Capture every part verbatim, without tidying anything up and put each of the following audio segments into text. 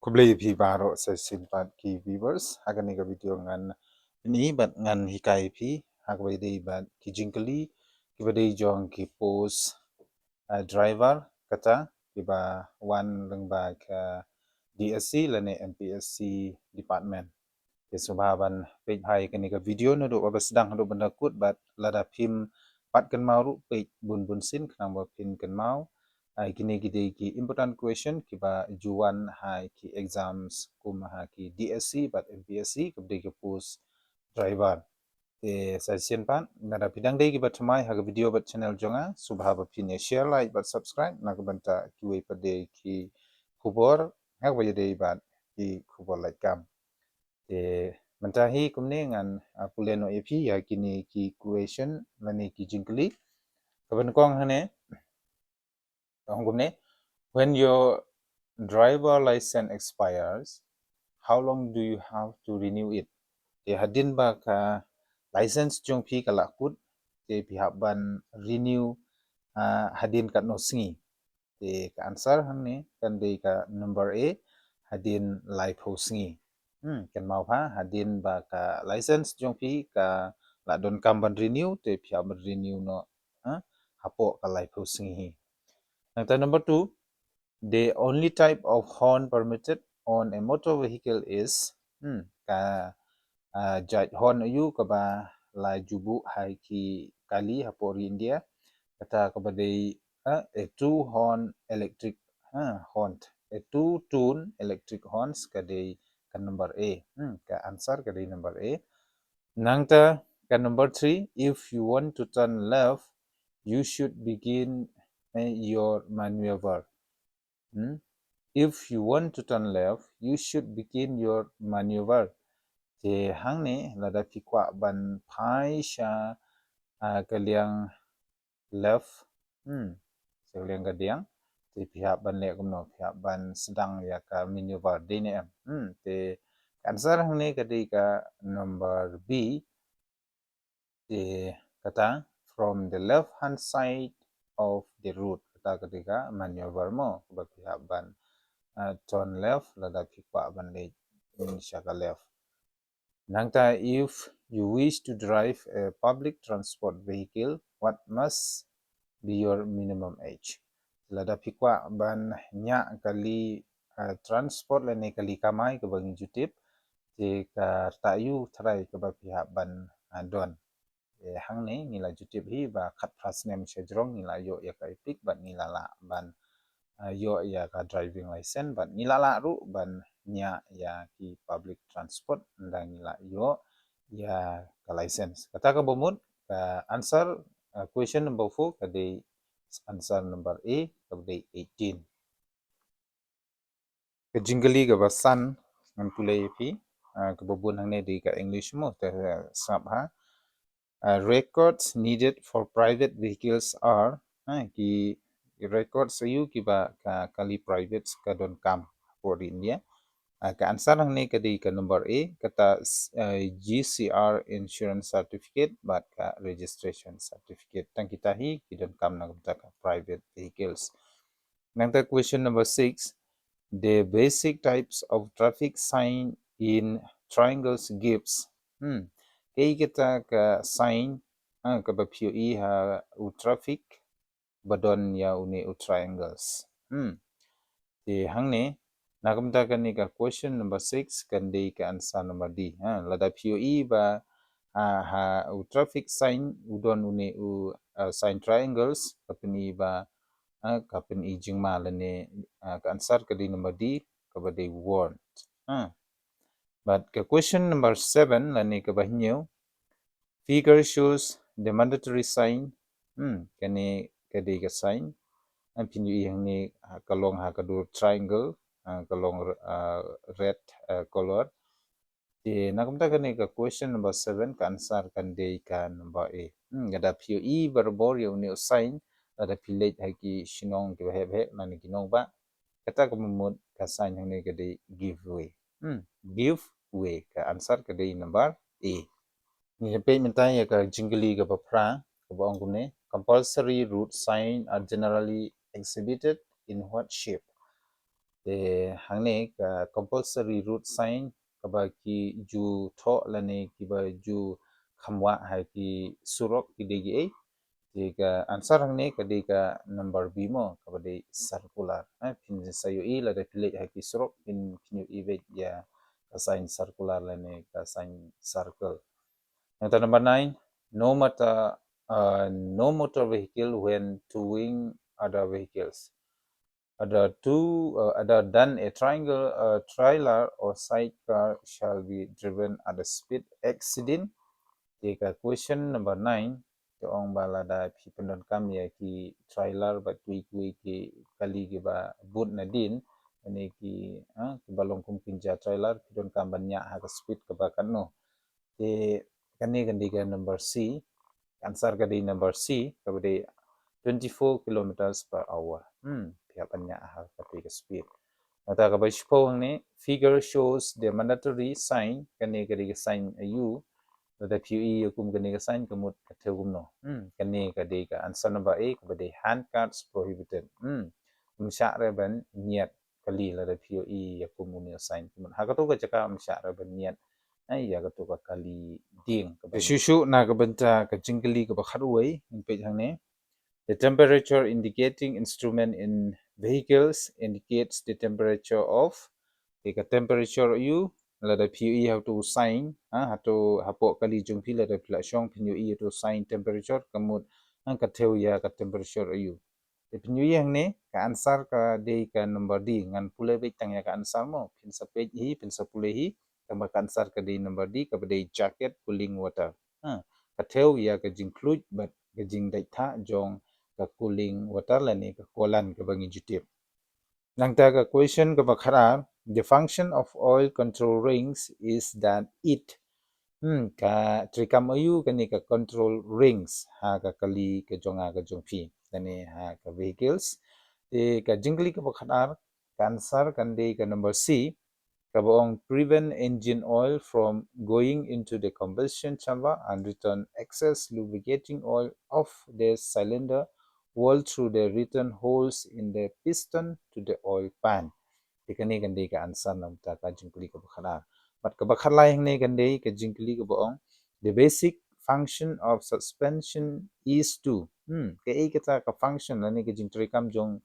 Khublei phi baroh sa shisien pat ki viewers, ha kane ka video ngan pyni bad ngan hikai phi ha kaba ïadei bad ki jingkylli kiba dei jong ki post, uh, driver kata kiba wan lyngba ka D S C lane M P S C department. Te sngewbha ban peit bha ïa kane ka video naduh kaba sdang haduh ban da kut bad lada phim pat kynmaw ruh peit bun bun sien khnang ba phin kynmaw. Ai kine ki dei ki important question kiba ju wan ha ki exams kum ha ki D S C bad M P S C kaba dei ki post driver. Te sa shisien pat lada phi dang dei kiba thymmai ha ka video bad channel jong nga sngewbha ba phin ïa share, like bad subscribe na ka bynta kiwei pat de ki khubor ha kaba ïadei bad ki khubor lait kam. Te mynta hi kumne ngan, ah, pule noh ïa phi ïa kine ki question lane ki jingkylli. Kaba nyngkong hangne ka ong kumne, when your driver license expires, how long do you have to renew it? Te hadien ba ka license jong phi ka la kut, te phi hap ban renew, ah, hadien katno sngi? Te ka answer hangne kan dei ka number A, hadien laiphew sngi. Hmm, kynmaw bha, hadien ba ka license jong phi ka la donkam ban renew, te phi hap ban renew noh, ha, hapoh ka laiphew sngi hi. Nangta number two, the only type of horn permitted on a motor vehicle is, hmm, ka, ah, jait horn aïu kaba la ju buh ha ki kali hapoh ri India, kata kaba dei, ah, a two horn electric, ah, horn, a two tone electric horns ka dei ka number A. Hmm, ka answer ka dei number A. Nangta ka number three, if you want to turn left, you should begin, eh, your maneuver. Hmm? If you want to turn left, you should begin your maneuver. Te hangne lada phi kwah ban phai sha, ah, ka liang left, hmm, sha ka liang kadiang, te phi hap ban leh kumno, phi hap ban sdang ïa ka maneuver, dei ne em? Hmm, te ka answer hangne ka dei ka number B. Te kata, from the left hand side of the road, kata ka dei ka maneuver mo, kaba phi hap ban, uh, turn left lada phi kwah ban leit, mm, sha ka left. Nangta, if you wish to drive a public transport vehicle, what must be your minimum age? Lada phi kwah ban ñiah kali, uh, transport lane kali kamai kaba ngi ju tip, te ka rta aïu tharai kaba phi hap ban, ah, don. Eh, hangne ngi la ju tip hi ba khatphra snem sha jrong ngi la ïoh ïa ka EPIC bad ngi la lah ban, ah, ïoh ïa ka driving license bad ngi la lah ruh ban ñiah ïa ki public transport ynda ngi la ïoh ïa ka license. Kata kaba mut ka answer, ah, question number four ka dei answer number A, kaba dei eighteen. Ka jingkylli kaba san ngan pule ïa phi, ah, kaba bun hangne dei ka English mo, te, eh, sngap ha. Ah, records needed for private vehicles are, ah, ki records aïu kiba ka kali private ka donkam hapoh ri India. Ah, ka answer hangne ka dei ka number A, kata, ah, G C R insurance certificate bad ka registration certificate. Tang kita hi ki donkam na ka bynta ka private vehicles. Nangta question number six, the basic types of traffic sign in triangles gives. Hmm. Kaei kata ka sign, ah, kaba phi ïohi ha u traffic ba don ïa une u triangles. Hmm. Te hangne na ka bynta kane ka question number six kan dei ka answer number D. Ha, lada phi ïohi ba, ah, ha u traffic sign u don une u, ah, sign triangles, ka pyni ba, ah, ka pyni jingma lane, ah, ka answer ka dei number D, kaba dei warned. Ha. Bad ka question number seven lane kaba hynñiew, figure shows the mandatory sign. Hmm, kane ka dei ka sign. Ngan pynïoh-i hangne, ah, ka long ha ka dur triangle, ah, ka long, ah, red, ah, color. Te na ka bynta kane ka question number seven ka answer kan dei ka number A. Hmm, lada phi ïohi barabor ïa une u sign, lada phi leit ha ki shnong kiba heh heh lane ki nongbah, kata ka mut ka sign hangne ka dei give way. Hmm, give way, ka answer ka dei number A. Ngin peit mynta ïa ka jingkylli kaba phra, kaba ong kumne, compulsory road sign are generally exhibited in what shape? Te hangne ka compulsory road sign kaba ki ju thoh lane kiba ju kham wah ha ki surok ki dei ki ei. Te ka answer hangne ka dei ka number B mo, kaba dei circular. Eh, phin sa ïohi lada phi leit ha ki surok phin, phin ïohi beit ïa ka sign circular lane ka sign circle. Nangta number nine, no matter, uh, no motor vehicle when towing other vehicles. Other two, uh, other than a triangle, a trailer or sidecar shall be driven at a speed exceeding. Te ka question number nine, te ong ba lada phi pyndonkam ïa ki trailer bad kiwei kiwei ki kali kiba bud nadien, lane ki, ah, kiba long kum kynja trailer, phi donkam ban ñiah ha ka speed kaba katno. Te kane ka dei ka number C. Answer ka dei number C, kaba dei twenty-four kilometers per hour. Hmm, phi hap ban ñiah ha kata ka speed. Nangta kaba shiphew hangne, figure shows the mandatory sign, kane ka dei ka sign aiu. Lada phi ïohi ïa kum kane ka sign ka mut ka thew kumno. Hmm, kane ka dei ka answer number A, kaba dei handcarts prohibited. Hmm, ym shah re ban ñiad kali lada phi ïohi ïa kum une u sign. Kumno ha kato ka jaka ym shah re ban ñiad, eh, ïa kato ka kali dieng kaba shuh shuh na ka bynta ka jingkylli kaba khatwei, ngin peit hangne. The temperature indicating instrument in vehicles indicates the temperature of. Te ka temperature aiu, lada phi ïohi ha uto u sign, ha, hato hapoh kali jong phi lada phi la shong phin ïohi uto u sign temperature ka mut, ha, ka thew ïa ka temperature aiu. Te phin ïohi hangne, ka answer ka dei ka number D, ngan pule beit tang ïa ka answer mo, phin sa peit hi, phin sa pule hi, tangba ka answer ka dei number D, kaba dei jacket cooling water. Ha, ka thew ïa ka jingkhluit bad ka jingdait thah jong ka cooling water lane ka kolan kaba ngi ju tip. Nangta ka question kaba khatar, the function of oil control rings is that it. Hmm, ka treikam aiu kane ka control rings ha ka kali ka jong nga ka jong phi, lane ha ka vehicles. Te ka jingkylli kaba khatar, ka answer kan dei ka number C, kaba ong prevent engine oil from going into the combustion chamber and return excess lubricating oil of the cylinder wall through the return holes in the piston to the oil pan. Te kane kan dei ka answer na uta ka jingkylli kaba khatar. Bad kaba khatlai hangne kan dei ka jingkylli kaba ong, the basic function of suspension is to. Hmm, kaei kata ka function lane ka jingtreikam jong,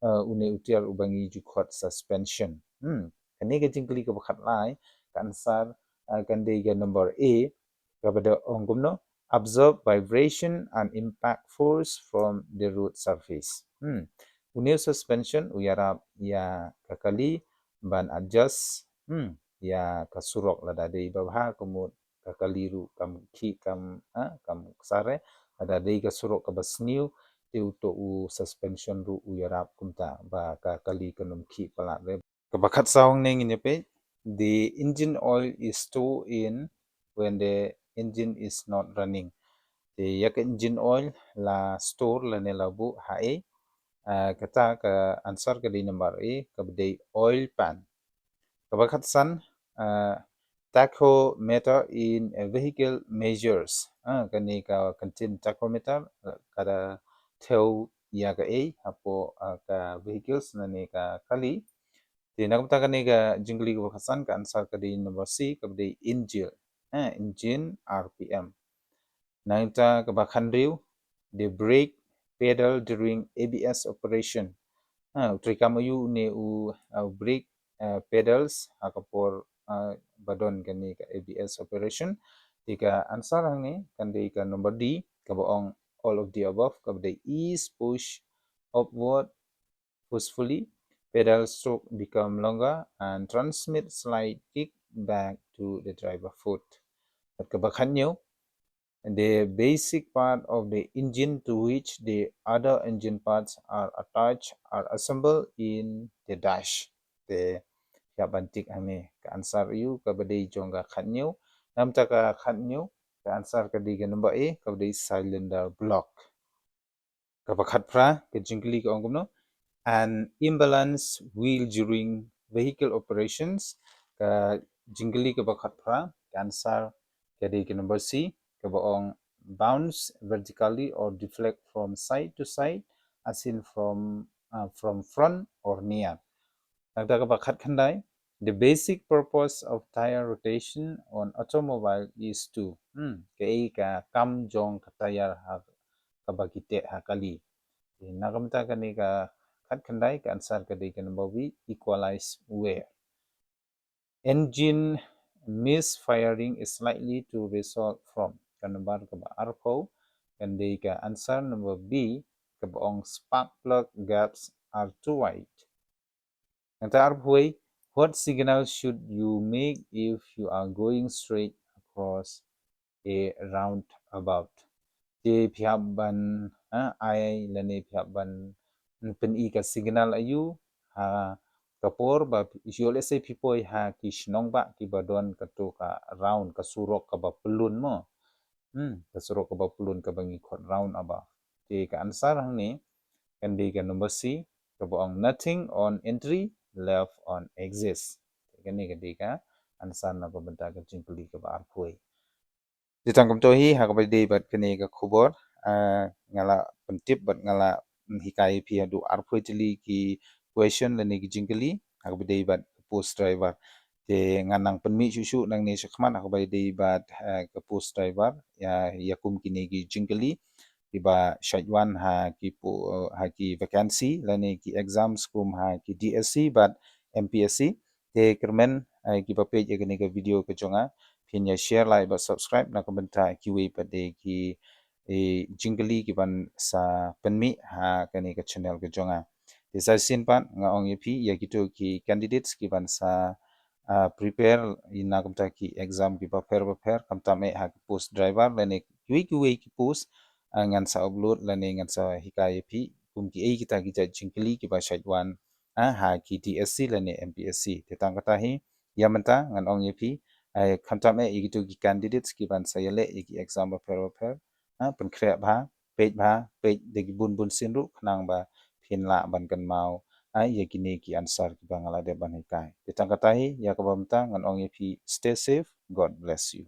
uh, une u tiar uba ngi ju khot suspension. Hmm, kane ka jingkylli kaba khatlai, ka answer, uh, kan dei ka number A, kaba da ong kumno, absorb vibration and impact force from the road surface. Hmm. Une u suspension u ïarap ïa ka kali ban adjust, hmm, ïa ka surok, lada dei ba bha ka mut ka kali ruh kam khih kam, ha, kam ksar. Lada dei ka surok kaba sniew, te uto u suspension ruh u ïarap kumta ba ka kali kan ym khih palat re. Kaba khatsaw hangne ngin ïa peit, the engine oil is stored in when the engine is not running. Te ïa ka engine oil la store lane la buh ha ei? Ah, kata ka answer ka dei number A, kaba dei oil pan. Kaba khatsan, ah, tachometer in a vehicle measures. Ah, kane ka kyntien tachometer, ah, ka da thew ïa ka ei hapoh, ah, ka vehicles lane ka kali. Te na ka bynta kane ka jingkylli kaba khatsan, ka answer ka dei number C, kaba dei engine, eh, engine R P M. Nangta kaba khathynriew, the brake pedal during A B S operation. Ha, u treikam aiu une u, uh, brake, uh, pedals ha ka por, uh, ba don kane ka A B S operation. Te ka answer hangne kan dei ka number D, kaba ong all of the above, kaba dei ease push upward forcefully, pedal stroke become longer and transmit slight kick back to the driver foot. Bad kaba khathynñiew, the basic part of the engine to which the other engine parts are attached are assembled in the dash. Te ïa ban tick hangne ka answer aiu kaba dei jong ka khathynñiew. Na ka bynta ka khathynñiew, ka answer ka dei ka number A, kaba dei cylinder block. Kaba khatphra, ka jingkylli ka ong kumno? An imbalance wheel during vehicle operations. Ka jingkylli kaba khatphra, ka answer ka dei ka number C, kaba ong bounce vertically or deflect from side to side, as seen from, uh, from front or near. Nangta kaba khatkhyndai, the basic purpose of tire rotation on automobile is to. Hmm, kaei ka kam jong ka tire ha kaba ki teh ha kali. Na ka bynta kane ka khatkhyndai, ka answer ka dei ka number B, equalize wear. Engine misfiring is likely to result from. Ka number kaba arphew, kan dei ka answer number B, kaba ong spark plug gaps are too wide. Nangta arphew wei, what signal should you make if you are going straight across a roundabout? Te phi hap ban, ha, ai lane phi hap ban pyni ka signal aïu ha ka por ba, ïoh lehse phi poi ha ki shnong bah kiba don kato ka round, ka surok kaba pyllun mo. Hmm, ka surok kaba pyllun kaba ngi khot roundabout. Te ka answer hangne kan dei ka number C, kaba ong nothing on entry, left on exit. Kane ka dei ka answer na ka bynta ka jingkylli kaba arphew wei. Te tang kumto hi ha kaba dei bad kane ka khubor, ah, nga la pyntip bad nga la hikai phi haduh arphew wei tylli ki question lane ki jingkylli ha kaba dei bad post driver. Te ngan nang pynmih shuh shuh nangne shakhmat ha kaba dei bad, eh, ka post driver, ïa, ïa kum kine ki jingkylli kiba shait wan ha ki po-, ha ki vacancy lane ki exams kum ha ki D S C bad M P S C. Te kyrmen, eh, kiba peit ïa kane ka video ka jong nga, phin ïa share, like bad subscribe na ka bynta kiwei pat de ki, eh, jingkylli kiban sa pynmih ha kane ka channel ka jong nga. Te sa shisien pat nga ong ïa phi, ïa kito ki candidates kiban sa, ah, prepare na ka bynta ki exam kiba pher ba pher, khamtam eh ha ki post driver lane kiwei kiwei ki post, ah, ngan sa upload lane ngan sa hikai ïa phi kum kiei kita ki jait jingkylli kiba shait wan, ah, ha ki D S C lane M P S C. Te tang kata hi, ïa mynta ngan ong ïa phi, eh, khamtam eh ïa kito ki candidates kiban sa ïaleh ïa ki exam bapher bapher, ah, pynkhreh bha, peit bha, peit da ki bun bun sien ruh khnang ba phin lah ban kynmaw, ah, ïa kine ki answer kiba nga la dep ban hikai. Te tang kata hi, ïa kaba mynta ngan ong ïa phi, stay safe, God bless you.